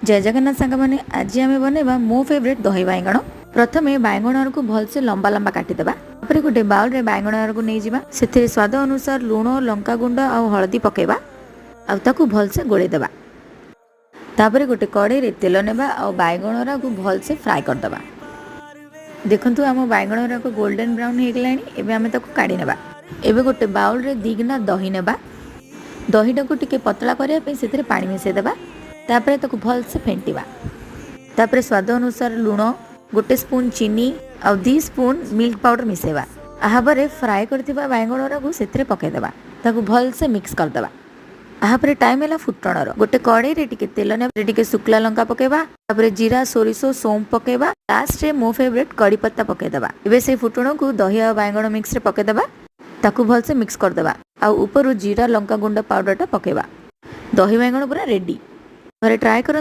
ଜୟ ଜଗନ୍ନାଥ ସାଙ୍ଗମାନେ, ଆଜି ଆମେ ବନେଇବା ମୋ ଫେଭରେଟ୍ ଦହି ବାଇଗଣ। ପ୍ରଥମେ ବାଇଗଣକୁ ଭଲସେ ଲମ୍ବା ଲମ୍ବା କାଟିଦେବା। ତାପରେ ଗୋଟେ ବାଉଲରେ ବାଇଗଣକୁ ନେଇଯିବା। ସେଥିରେ ସ୍ୱାଦ ଅନୁସାର ଲୁଣ, ଲଙ୍କା ଗୁଣ୍ଡ ଆଉ ହଳଦୀ ପକାଇବା ଆଉ ତାକୁ ଭଲସେ ଗୋଳେଇ ଦେବା। ତାପରେ ଗୋଟେ କଡ଼େଇରେ ତେଲ ନେବା ଆଉ ବାଇଗଣରାକୁ ଭଲସେ ଫ୍ରାଏ କରିଦେବା। ଦେଖନ୍ତୁ, ଆମ ବାଇଗଣରାକ ଗୋଲ୍ଡେନ୍ ବ୍ରାଉନ୍ ହେଇଗଲାଣି। ଏବେ ଆମେ ତାକୁ କାଢ଼ି ନେବା। ଏବେ ଗୋଟେ ବାଉଲରେ 2 ଗିନା ଦହି ନେବା। ଦହିଟାକୁ ଟିକେ ପତଳା କରିବା ପାଇଁ ସେଥିରେ ପାଣି ମିଶାଇ ଦେବା। ତାପରେ ତାକୁ ଭଲସେ ଫେଣ୍ଟିବା। ତାପରେ ସ୍ୱାଦ ଅନୁସାର ଲୁଣ, ଗୋଟେ ସ୍ପୁନ୍ ଚିନି ଆଉ 2 ସ୍ପୁନ୍ ମିଲ୍କ ପାଉଡ଼ର ମିଶାଇବା। ଏହାପରେ ଫ୍ରାଏ କରିଥିବା ବାଇଗଣରାକୁ ସେଥିରେ ପକାଇଦେବା। ତାକୁ ଭଲସେ ମିକ୍ସ କରିଦେବା। ଏହାପରେ ଟାଇମ୍ ହେଲା ଫୁଟଣର। ଗୋଟେ କଡ଼େଇରେ ଟିକେ ତେଲ ନେବା, ଟିକେ ଶୁଖିଲା ଲଙ୍କା ପକାଇବା। ତାପରେ ଜିରା, ସୋରିଷ, ସୋମ୍ପ ପକାଇବା। ଲାଷ୍ଟରେ ମୋ ଫେଭରେଟ୍ କଡ଼ି ପତ୍ତା ପକାଇଦେବା। ଏବେ ସେଇ ଫୁଟଣକୁ ଦହି ଆଉ ବାଇଗଣ ମିକ୍ସରେ ପକାଇଦେବା। ତାକୁ ଭଲସେ ମିକ୍ସ କରିଦେବା ଆଉ ଉପରୁ ଜିରା, ଲଙ୍କା ଗୁଣ୍ଡ ପାଉଡ଼ରଟା ପକାଇବା। ଦହି ବାଇଗଣ ପୁରା ରେଡି। ଘରେ ଟ୍ରାଏ କରନ୍ତୁ।